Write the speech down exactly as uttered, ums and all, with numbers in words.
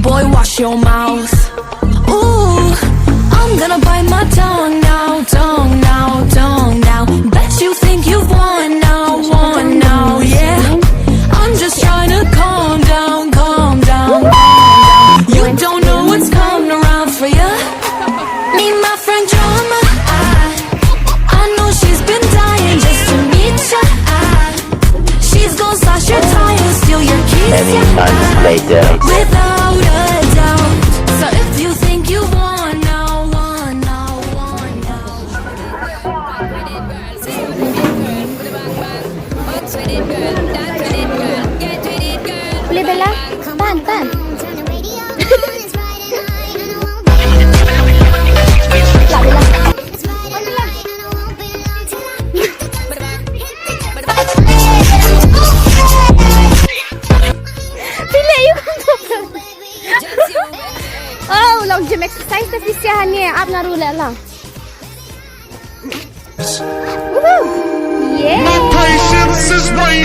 Boy, wash your mouth. Ooh, I'm gonna bite my tongue now, tongue now, tongue now. Bet you think you've won now, won now, yeah. I'm just trying to calm down, calm down, calm down. You don't know what's coming around for you. Meet my friend Drama. I, I know she's been dying just to meet ya. I, she's gonna slash your tires, steal your keys. Many yeah, months I, later. Without a doubt. So if you think you won now, won now, won now. Boleh Bella? Pan, pan. Phi leh ïa u. Oh, long gym exercise te phi sha hangne, ap nga ruh leh lang. Woohoo! Yeah! My patience is way